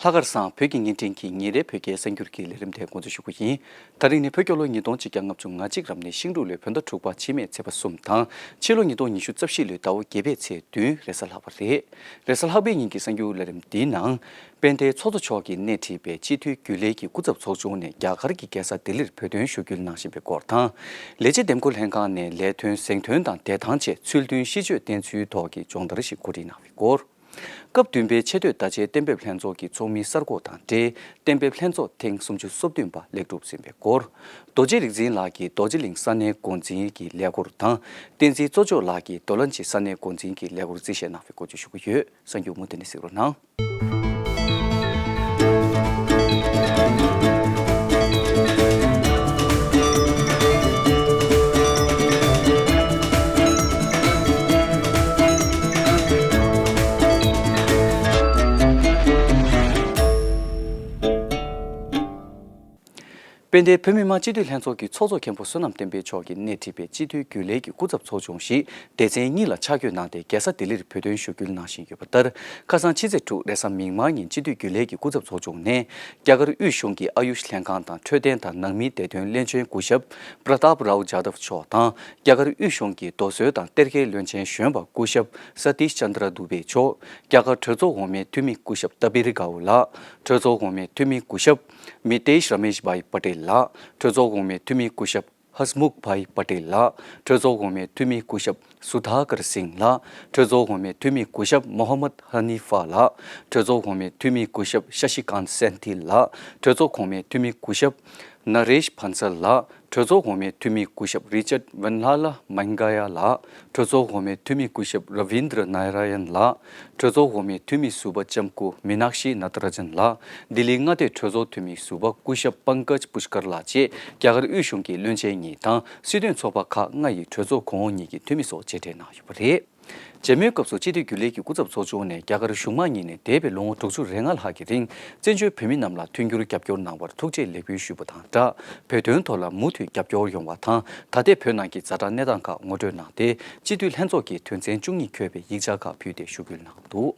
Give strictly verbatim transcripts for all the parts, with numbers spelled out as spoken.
ལྷག་དཀར་བཟང་བོད་ཀྱི་བརྙན་འཕྲིན་གྱི་ཉིན་རེའི་བོད་སྐད་གསར་འགྱུར་གྱི་ལས་རིམ་དེ་འགོ་འཛུགས་ཞུ་རྒྱུ་ཡིན། ད་རིང་ནི་བོད་རྒྱལ་ལོ་ཉིས་སྟོང་ཆིག་བརྒྱ་ལྔ་བཅུ་ང་གཅིག་རབ་གནས་ཤིང་འབྲུག་ལོའི་བོད་ཟླ་དྲུག་པ་འཆི་མེད་ཚེས་པ་གསུམ་དང་། ཕྱི་ལོ་ཉིས་སྟོང་ཉི་ཤུ་རྩ་བཞི་ལོའི་ཟླ་བ་བརྒྱད་པའི་ཚེས་བདུན་རེས་གཟའ་ལྷག་པ་རེད། རེས་གཟའ་ལྷག་པའི་ཉིན་གྱི་གསར་འགྱུར་ལས་རིམ་འདིའི་ནང་། དཔལ་ལྡན་ཚོགས་གཙོ་མཆོག་གིས་སྣེ་ཁྲིད་པའི་སྤྱི་འཐུས་རྒྱུན་ལས་ཀྱི་སྐུ་ཚབ་ཚོགས་ཆུང་ནས་རྒྱ་གར་གྱི་རྒྱལ་ས་ལྡི་ལིར་བོད་དོན་ཞུ་སྐུལ་གནང་བཞིན་པའི་སྐོར་དང་། ལས་བྱེད་འདེམས་བསྐོ་ལྷན་ཁང་ནས་ལས་དོན་གཟེངས་ཐོན་དང་བདེ་ཐང་ཆེད་ཚུལ་མཐུན་ཤིས་བརྗོད་བསྟན་ཚུལ་ཐོག་གི་སྦྱོང་བརྡར་ཞིག་གོ་སྒྲིག་གནང་བའི་སྐོར། སྐབས་བདུན་པའི་ཆེས་མཐོའི་བརྡ་ཆད་གཏན་འབེབས་ལྷན་ཚོགས་ཀྱི་ཚོགས་མི་གསར་འགོད་དང་འབྲེལ་གཏན་འབེབས་ལྷན་ཚོགས་ཐེངས་སུམ་ཅུ་སོ་བདུན་པ་ལེགས་གྲུབ་ཟིན་པའི་སྐོར། རྡོ་རྗེ་རིག་འཛིན་ལགས་ཀྱིས་རྡོ་རྗེ་གླིང་ས་གནས་འགོ་འཛིན་གྱི་ལས་འཁུར་དང་། བསྟན་འཛིན་གཙོ་མཆོག་ལགས་ཀྱིས་རྡོ་ལན་གྱི་ས་གནས་འགོ་འཛིན་གྱི་ལས་འཁུར་རྩིས་བཞེས་གནང་བའི་སྐོར་བརྗོད་ཞུ་གི་ཡོད། གསར་འགྱུར་མུ་མཐུད་ནས་གཟིགས་རོགས་གནང་། དཔལ་ལྡན་བོད་མི་མང་སྤྱི་འཐུས་ལྷན་ཚོགས་ཀྱི་ཚོགས་གཙོ་མཁན་པོ་བསོད་ནམས་བསྟན་འཕེལ་མཆོག་གིས་སྣེ་ཁྲིད་པའི་སྤྱི་འཐུས་རྒྱུན་ལས་ཀྱི་སྐུ་ཚབ་ཚོགས་ཆུང་ཞིག་སྡེ་ཚན་གཉིས་ལ་ཆ་བགོས་གནང་སྟེ་རྒྱལ་ས་ལྡི་ལིར་བོད་དོན་ཞུ་སྐུལ་གནང་བཞིན་ཡོད་པ་ལྟར། ཁ་སང་ཕྱི་ཚེས་དྲུག་རེས་གཟའ་མིག་དམར་ཉིན་སྤྱི་འཐུས་རྒྱུན་ལས་ཀྱི་སྐུ་ཚབ་ཚོགས་ཆུང་ནས། རྒྱ་གར་དབུས་གཞུང་གི་ཨ་ཡུཤ་ལྷན་ཁང་དང་འཕྲོད་བསྟེན་དང་ནང་མིའི་བདེ་དོན་བློན་ཆེན་སྐུ་ཞབས་པྲ་ཏཱབ་རའོ་ཇཱ་དབ་མཆོག་དང་། རྒྱ་གར་དབུས་གཞུང་གི་རྡོ་སོལ་དང་གཏེར་ཁའི་བློན་ཆེན་གཞོན་པ་སྐུ་ཞབས་ས་ཏིཤ་ཅན་དྲ་དུ་བེ་མཆོག། རྒྱ་གར་གྲོས་ཚོགས་འོག་མའི་འཐུས་མི་སྐུ་ཞབས་ཏ་པིར་གའོ་ལགས། གྲོས་ཚོགས་འོག་མའི་འཐུས་མི་སྐུ་ཞབས་མི་ཏེཤ་ར་མེཤ་བྷའི་པ་ཏེལ་ལགས། གྲོས་ཚོགས་འོག་མའི་འཐུས་མི་སྐུ་ཞབས་ཧས་མུག་བྷའི་པ་ཏེལ་ལགས། གྲོས་ཚོགས་འོག་མའི་འཐུས་མི་སྐུ་ཞབས་སུ་དྷ་ཀར་སིང་ལགས། གྲོས་ཚོགས་འོག་མའི་འཐུས་མི་སྐུ་ཞབས་མོ་ཧམ་མད་ཧ་ནི་ཧྥ་ལགས། གྲོས་ཚོགས་འོག་མའི་འཐུས་མི་སྐུ་ཞབས་ཤ་ཤི་ཀཱན་སན་ཐིལ་ལགས། གྲོས་ཚོགས་གོང་མའི་འཐུས་མི་སྐུ་ཞབས་ན་རེཤ་བྷན་སལ་ལགས། གྲོས་ཚོགས་འོག་མའི་འཐུས་མི་སྐུ་ཞབས་རི་ཅར་ཝན་ལ་ལ་མན་ག་ཡ་ལགས། གྲོས་ཚོགས་འོག་མའི་འཐུས་མི་སྐུ་ཞབས་ར་བིན་དྲ་ནཱ་ཡ་ར་ཡན་ལགས། གྲོས་ཚོགས་འོག་མའི་འཐུས་མི་ཟུར་པ་ལྕམ་སྐུ་མི་ནག་ཤི་ནཱ་ཏ་ར་ཇན་ལགས། ལྡི་ལི་མངའ་སྡེའི་གྲོས་ཚོགས་འཐུས་མི་ཟུར་པ་སྐུ་ཞབས་པང་ཀཇ་པུཤ་ཀར་ལགས་བཅས་རྒྱ་གར་དབུས་གཞུང་གི་བློན་ཆེན་གཉིས་དང་སྲིད་དོན་ཚོགས་པ་ཁག་ལྔ་ཡི་གྲོས་ཚོགས་གོང་འོག་གཉིས་ཀྱི་འཐུས་མི་སོགས་མཇལ་འཕྲད་གནང་ཡོད་པ་རེད། མཇལ་མོལ་སྐབས་སུ་སྤྱི་འཐུས་རྒྱུན་ལས་ཀྱི་སྐུ་ཚབ་ཚོགས་ཆུང་ནས་རྒྱ་གར་གཞུང་མང་གཉིས་ནས་འདས་པའི་ལོ་ངོ་དྲུག་ཅུ་རེ་ལྔ་ལྷག་གི་རིང་བཙན་བྱོལ་བོད་མི་རྣམས་ལ་མཐུན་འགྱུར་རྒྱབ་སྐྱོར་གནང་བར་ཐུགས་རྗེ་ལེགས་འབུལ་ཞུས་པ་དང་སྦྲགས། བོད་དོན་ཐོག་ལ་མུ་མཐུད་རྒྱབ་སྐྱོར་ཡོང་བ་དང་། ད་ལྟའི་བོད་ནང་གི་ཛ་དྲག་གནས་སྟངས་ཁག་ངོ་སྤྲོད་གནང་སྟེ། སྤྱི་འཐུས་ལྷན་ཚོགས་ཀྱིས་དོན་ཚན་བཅུ་གཉིས་འཁོད་པའི་ཡིག་ཆ་ཁག་ཕུལ་ཏེ་ཞུ་སྐུལ་གནང་འདུག་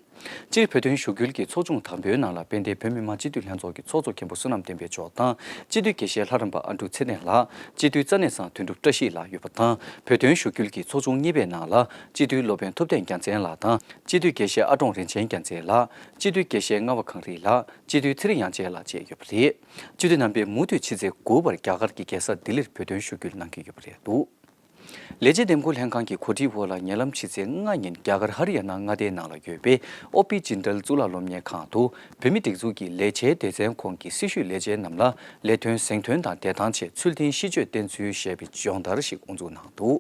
སྤྱིར་བོད་དོན་ཞུ་སྐུལ་གྱི་ཚོགས་ཆུང་དང་པོའི་ནང་ལ་དཔལ་ལྡན་བོད་མི་མང་སྤྱི་འཐུས་ལྷན་ཚོགས་ཀྱི་ཚོགས་གཙོ་མཁན་པོ་བསོད་ནམས་བསྟན་འཕེལ་མཆོག་དང་། སྤྱི་འཐུས་དགེ་བཤེས་ལྷ་རམས་པ་ཨ་འབྲུག་ཚེ་བརྟན་ལགས། སྤྱི་འཐུས་རྩ་གནས་ཚང་དོན་གྲུབ་བཀྲ་ཤིས་ལགས་ཡོད་པ་དང་། བོད་དོན་ཞུ་སྐུལ་གྱི་ཚོགས་ཆུང་གཉིས་པའི་ནང་ལ་སྤྱི་འཐུས་སློབ་དཔོན་ཐུབ་བསྟན་རྒྱལ་མཚན་ལགས་དང་། སྤྱི་འཐུས་དགེ་བཤེས་ཨ་ཀྲོང་རིན་ཆེན་རྒྱལ་མཚན་ལགས། སྤྱི་འཐུས་དགེ་བཤེས་རྔ་བ་གངས་རི་ལགས། སྤྱི་འཐུས་ཚེ་རིང་དབྱངས་ཅན་ལགས་བཅས་ཡོད་པ་རེད། སྤྱི་འཐུས་རྣམ་པས་མུ་མཐུད་ཕྱི་ཚེས་དགུ་པར་རྒྱ་གར་གྱི་རྒྱལ་ས་ལྡི་ལིར་བོད་དོན་ཞུ་སྐུལ་གནང་གི་ཡོད་པ་རེད་འདུག་ལས་བྱེད་འདེམས་བསྐོ་ལྷན་ཁང་གི་གོ་སྒྲིག་འོག་ལ་ཉེ་ལམ་ཕྱི་ཚེས་ལྔ་ཉིན་རྒྱ་གར་ཧ་རི་ཡ་ན་མངའ་སྡེའི་ནང་ལ་ཡོད་པའི་ཨོ་པི་ཇིན་དལ་གཙུག་ལག་སློབ་གཉེར་ཁང་དུ་བོད་མིའི་སྒྲིག་འཛུགས་ཀྱི་ལས་བྱའི་སྡེ་ཚན་ཁོངས་ཀྱི་སྲི་ཞུའི་ལས་བྱེད་རྣམས་ལ་ལས་དོན་གཟེངས་ཐོན་དང་བདེ་ཐང་ཆེད་ཚུལ་མཐུན་ཤིས་བརྗོད་བསྟན་ཚུལ་ཞེས་པའི་སྦྱོང་བརྡར་ཞིག་དབུ་འཛུགས་གནང་འདུག་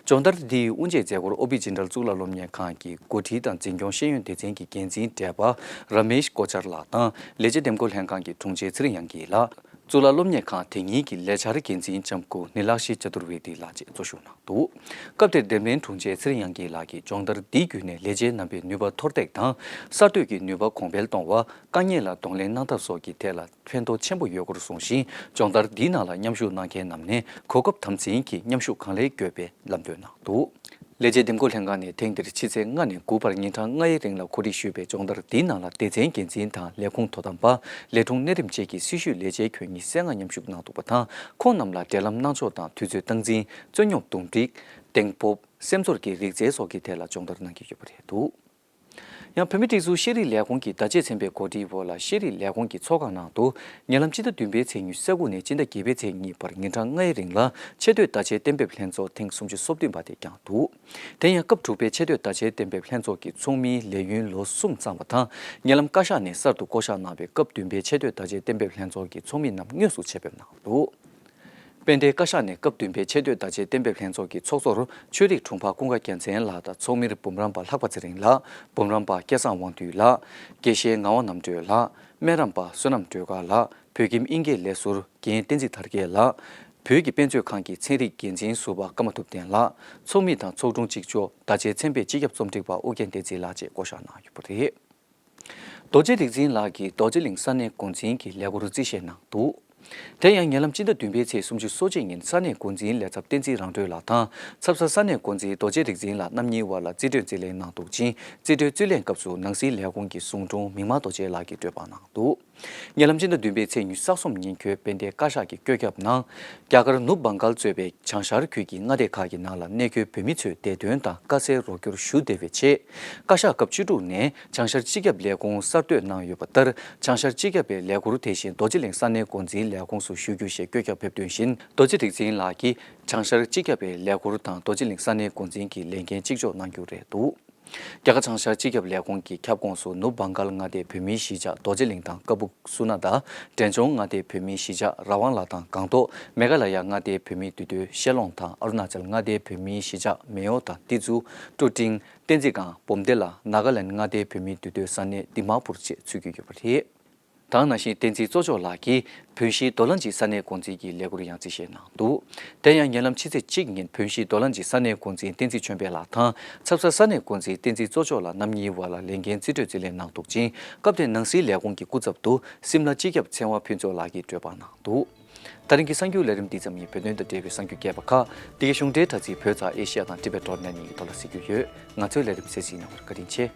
སྦྱོང་བརྡར་འདིའི་དབུ་འབྱེད་མཛད་སྒོར་ཨོ་པི་ཇིན་དལ་གཙུག་ལག་སློབ་གཉེར་ཁང་གི་འགོ་ཁྲིད་དང་འཛིན་སྐྱོང་ཤེས་ཡོན་སྡེ་ཚན་གྱི་འགན་འཛིན་བགྲེས་པ་ར་མེཤ་ཀོ་ཆར་ལགས་དང་། ལས་བྱེད་འདེམས་བསྐོ་ལྷན་ཁང་གི་དྲུང་ཆེ་ཚེ་རིང་དབྱངས་སྐྱིད་ལགས། གཙུག་ལག་སློབ་གཉེར་ཁང་དེ་ཉིད་ཀྱི་ལས་འཆར་འགན་འཛིན་ལྕམ་སྐུ་ནི་ལག་ཤི་ཅ་དུར་ཝེ་ཏི་ལགས་བཅས་གཙོ་བཞུགས་གནང་འདུག་སྐབས་དེར་འདེམས་ལྷན་དྲུང་ཆེ་ཚེ་རིང་དབྱངས་སྐྱིད་ལགས་ཀྱིས་སྦྱོང་བརྡར་འདི་བརྒྱུད་ནས་ལས་བྱེད་རྣམ་པའི་ནུས་པ་མཐོར་འདེགས་དང་། གསར་གཏོད་ཀྱི་ནུས་པ་གོང་འཕེལ་གཏོང་བ། དཀའ་ངལ་ལ་གདོང་ལེན་གནང་ཐབས་སོགས་ཀྱི་ཐད་ལ་ཕན་ཐོགས་ཆེན་པོ་ཡོད་སྐོར་གསུངས་ཤིང་། སྦྱོང་བརྡར་འདིའི་ནང་ལ་མཉམ་ཞུགས་གནང་མཁན་རྣམས་ནས་གོ་སྐབས་དམ་འཛིན་གྱིས་མཉམ་ཞུགས་གང་ལེགས་དགོས་པའི་ལམ་སྟོན་གནང་འདུག་ལས་བྱེད་འདེམས་བསྐོ་ལྷན་ཁང་ནས་ཐེངས་འདིར་ཕྱི་ཚེས་ལྔ་ནས་དགུ་བར་ཉིན་གྲངས་ལྔའི་རིང་ལ་གོ་སྒྲིག་ཞུས་པའི་སྦྱོང་བརྡར་འདིའི་ནང་ལ་སྡེ་ཚན་འགན་འཛིན་དང་ལས་ཁུངས་དོ་དམ་པ། ལས་དྲུང་གནས་རིམ་བཅས་ཀྱི་སྲི་ཞུའི་ལས་བྱེད་ཁྱོན་ཉིད་སེ་ལྔ་མཉམ་ཞུགས་གནང་འདུག་པ་དང་། ཁོང་རྣམས་ལ་འབྲེལ་ལམ་གནང་ཕྱོགས་དང་དུས་ཚོད་སྟངས་འཛིན། རྩོད་རྙོག་འདུམ་འགྲིག་གདེང་སྤོབས། སེམས་ཚོར་གྱི་རིག་རྩལ་སོགས་ཀྱི་ཐད་ལ་སྦྱོང་བརྡར་གནང་གི་ཡོད་པ་རེད་འདུག་ཡང་བོད་མིའི་སྒྲིག་འཛུགས་ཤེས་རིག་ལས་ཁུངས་ཀྱི་བརྡ་ཆད་ཚན་པའི་གོ་སྒྲིག་འོག་ལ་ཤེས་རིག་ལས་ཁུངས་ཀྱི་ཚོགས་ཁང་ནང་དུ་ཉེ་ལམ་སྤྱི་ཟླ་བདུན་པའི་ཚེས་ཉི་ཤུ་རྩ་དགུ་ནས་སྤྱི་ཟླ་བརྒྱད་པའི་ཚེས་གཉིས་བར་ཉིན་གྲངས་ལྔའི་རིང་ལ་ཆེས་མཐོའི་བརྡ་ཆད་གཏན་འབེབས་ལྷན་ཚོགས་ཐེངས་སུམ་ཅུ་སོ་བདུན་པ་དེ་བསྐྱངས་འདུག་དེ་ཡང་སྐབས་དྲུག་པའི་ཆེས་མཐོའི་བརྡ་ཆད་གཏན་འབེབས་ལྷན་ཚོགས་ཀྱི་ཚོགས་མིའི་ལས་ཡུན་ལོ་གསུམ་བརྩམས་པ་དང་། ཉེ་ལམ་བཀའ་ཤག་ནས་གསར་དུ་བསྐོ་གཞག་གནང་བའི་སྐབས་བདུན་པའི་ཆེས་མཐོའི་བརྡ་ཆད་གཏན་འབེབས་ལྷན་ཚོགས་ཀྱི་ཚོགས་མི་རྣམས་དངོས་སུ་ཆེད་ཕེབས་གནང་འདུག་དཔལ་ལྡན་བཀའ་ཤག་ནས་སྐབས་བདུན་པའི་ཆེས་མཐོའི་བརྡ་ཆད་གཏན་འབེབས་ལྷན་ཚོགས་ཀྱི་ཚོགས་གཙོར་ཆོས་རིག་དྲུང་འཕར་ཀུན་དགའ་རྒྱལ་མཚན་ལགས་དང་། ཚོགས་མིར་འབུམ་རམས་པ་ལྷག་པ་ཚེ་རིང་ལགས། འབུམ་རམས་པ་སྐལ་བཟང་དབང་འདུས་ལགས། དགེ་བཤེས་ངག་དབང་རྣམ་གྲོལ་ལགས། སྨན་རམས་པ་བསོད་ནམས་སྒྲོལ་དཀར་ལགས། བོད་ཁྱིམ་དབྱིན་སྐད་ལས་ཟུར་རྒན་བསྟན་འཛིན་དར་རྒྱས་ལགས། བོད་ཀྱི་དཔེ་མཛོད་ཁང་གི་ཚན་རིག་འགན་འཛིན་ཟུར་པ་ཀརྨ་ཐུབ་བསྟན་ལགས། ཚོགས་མི་དང་ཚོགས་དྲུང་གཅིག་ལྕོགས་བརྡ་ཆད་ཚན་པའི་སྤྱི་ཁྱབ་རྩོམ་སྒྲིག་པ་ཨུ་རྒྱན་བསྟན་འཛིན་ལགས་བཅས་བསྐོ་གཞག་གནང་ཡོད་པ་རེད། རྡོ་རྗེ་རིག་འཛིན་ལགས་ཀྱིས་རྡོ་རྗེ་གླིང་ས་གནས་འགོ་འཛིན་གྱི་ལས་འཁུར་རྩིས་བཞེས་གནང་འདུག་དེ་ཡང་ཉེ་ལམ་སྤྱི་ཟླ་བདུན་པའི་ཚེས་སུམ་ཅུ་སོ་གཅིག་ཉིན་ས་གནས་འགོ་འཛིན་ལས་ཚབ་བསྟན་འཛིན་རང་གྲོལ་ལགས་དང་ཚབ་ས་ས་གནས་འགོ་འཛིན་རྡོ་རྗེ་རིག་འཛིན་ལགས་རྣམ་གཉིས་དབར་ལ་རྩིས་སྤྲོད་རྩིས་ལེན་གནང་འདུག་ཅིང་། རྩིས་སྤྲོད་རྩིས་ལེན་སྐབས་སུ་ནང་སྲིད་ལས་ཁུངས་ཀྱི་ཟུང་དྲུང་མིག་དམར་རྡོ་རྗེ་ལགས་ཀྱིས་གྲོས་པ་གནང་འདུག་ཉེ་ལམ་སྤྱི་ཟླ་བདུན་པའི་ཚེས་ཉི་ཤུ་རྩ་གསུམ་ཉིན་འཁོད་དཔལ་ལྡན་བཀའ་ཤག་གི་བཀོད་ཁྱབ་ནང་། རྒྱ་གར་ནུབ་བྷང་གཱལ་གཙོས་པའི་བྱང་ཤར་ཁུལ་གྱི་མངའ་སྡེ་ཁག་གི་ནང་ལ་གནས་འཁོད་བོད་མི་ཚོའི་བདེ་དོན་དང་དཀའ་སེལ་རོགས་སྐྱོར་ཞུ་བདེ་བའི་ཆེད། བཀའ་ཤག་སྐབས་བཅུ་དྲུག་ནས་བྱང་ཤར་སྤྱི་ཁྱབ་ལས་ཁུངས་གསར་གཏོད་གནང་ཡོད་པ་ལྟར། བྱང་ཤར་སྤྱི་ཁྱབ་པའི་ལས་ཁུར་དེ་བཞིན་རྡོ་རྗེ་གླིང་ས་གནས་འགོ་འཛིན་ལས་ཁུངས་སུ་ཞུ་རྒྱུ་ཞེས་བཀོད་ཁྱབ་ཕེབས་དོན་བཞིན། རྡོ་རྗེ་རིག་འཛིན་ལགས་ཀྱིས་བྱང་ཤར་སྤྱི་ཁྱབ་པའི་ལས་ཁུར་དང་རྡོ་རྗེ་གླིང་ས་གནས་འགོ་འཛིན་གྱི་ལས་འགན་གཅིག་ལྕོགས་གནང་རྒྱུ་རེད་འདུག་རྒྱ་གར་བྱང་ཤར་སྤྱི་ཁྱབ་ལས་ཁུངས་ཀྱི་ཁྱབ་ཁོངས་སུ་ནུབ་བྷང་གཱལ་མངའ་སྡེའི་བོད་མིའི་གཞིས་ཆགས་རྡོ་རྗེ་གླིང་དང་ཀ་སྦུག་སུ་ན་དང་འབྲས་ལྗོངས་མངའ་སྡེའི་བོད་མིའི་གཞིས་ཆགས་ར་ཝང་ལ་དང་སྒང་ཏོག་མེ་ག་ལ་ཡ་མངའ་སྡེའི་བོད་མིའི་འདུས་སྡོད་ཤེ་ལོང་དང་ཨ་རུ་ན་ཅལ་མངའ་སྡེའི་བོད་མིའི་གཞིས་ཆགས་མེ་ཡོ་དང་ཏི་ཙུ། ཀྲུ་ཀྲིང་། བསྟན་འཛིན་སྒང་། བུམ་སྡེ་ལ་ནཱ་ག་ལེན་མངའ་སྡེའི་བོད་མིའི་འདུས་སྡོད་ས་གནས་དི་མ་པུར་བཅས་ཚུད་ཀྱི་ཡོད་པ་རེད། དེ་ནང་བཞིན་བསྟན་འཛིན་གཙོ་མཆོག་ལགས་ཀྱིས་བོན་གཞིས་རྡོ་ལ་འཇིགས་ས་གནས་འགོ་འཛིན་གྱི་ལས་ཁུར་ཡང་རྩིས་བཞེས་གནང་འདུག་དེ་ཡང་ཉེ་ལམ་ཕྱི་ཚེས་གཅིག་ཉིན་བོན་གཞིས་རྡོ་ལ་འཇིགས་ས་གནས་འགོ་འཛིན་བསྟན་འཛིན་ཆོས་འཕེལ་ལགས་དང་ཚབ་ས་ས་གནས་འགོ་འཛིན་བསྟན་འཛིན་གཙོ་མཆོག་ལགས་རྣམ་གཉིས་དབར་ལ་ལས་འགན་རྩིས་སྤྲོད་རྩིས་ལེན་གནང་འདུག་ཅིང་། སྐབས་དེར་ནང་སྲིད་ལས་ཁུངས་ཀྱི་སྐུ་ཚབ་ཏུ་སིམ་ལ་སྤྱི་ཁྱབ་ཚེ་དབང་ཕུན་ཚོགས་ལགས་ཀྱིས་གྲོས་པ་གནང་འདུག་ད་རིང་གི་གསར་འགྱུར་ལས་རིམ་འདི་ཙམ་ཡིན། བོད་དོན་དང་འབྲེལ་བའི་གསར་འགྱུར་རྒྱས་པ་ཁག་འདི་གའི་གཞུང་འབྲེལ་དྲ་ཚིགས་བོད་ཚགས་ཨེ་ཤི་ཡ་དང་ཊི་བེ་ཊི་ཌོ་ཊི་ནེ་ཊི་གཉིས་ཀྱི་ཐོག་ལ་གཟིགས་རྒྱུ་ཡོད། ང་ཚོའི་ལས་རིམ་གསན་གཟིགས་གནང་བར་བཀའ་དྲིན་ཆེ།